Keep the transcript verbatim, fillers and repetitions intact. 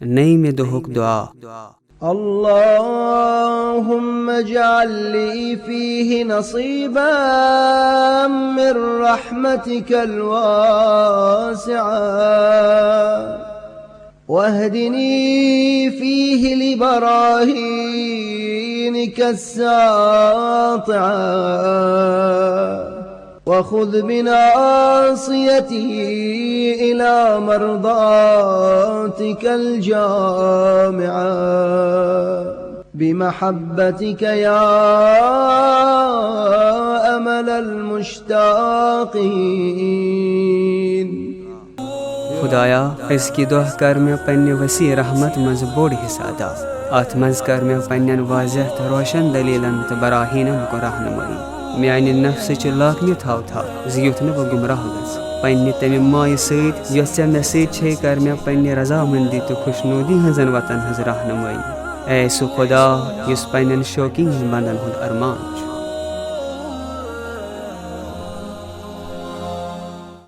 نٔیمہِ دۄہُک دُعا۔ اللهم اجعل لي فيه نصيبا من رحمتك الواسعة، واهدني فيه لبراهينك الساطعة، وخذ بناصيتي إلى مرضاتك الجامعة، بمحبتك يا أمل المشتاقين. خدایا، أزکہِ دۄہ کر مےٚ پننہِ وسیع رحمت منٛز بوٚڑ حصہٕ عطا۔ اتھ منٛز کر مےٚ پننٮ۪ن واضح تہٕ روشن دلیلن تہٕ براہیٖنن کُن رہنمٲیی۔ میانہِ نفسٕچہِ لاکنہِ تھاو تھپھ زِ یُتھ نہٕ بہٕ گمراہ گژھٕ۔ پننہِ تمہِ مایہِ سۭتۍ یۄس ژےٚ مےٚ سۭتۍ چھے، کر مےٚ پننہِ رضامندی تہٕ خۄشنودی ہٕنزن وتن ہٕنز رہنمٲیی۔ اے سُہ خدا، یُس پننٮ۪ن شوقیٖن بندن ہُند ارمان چھُ۔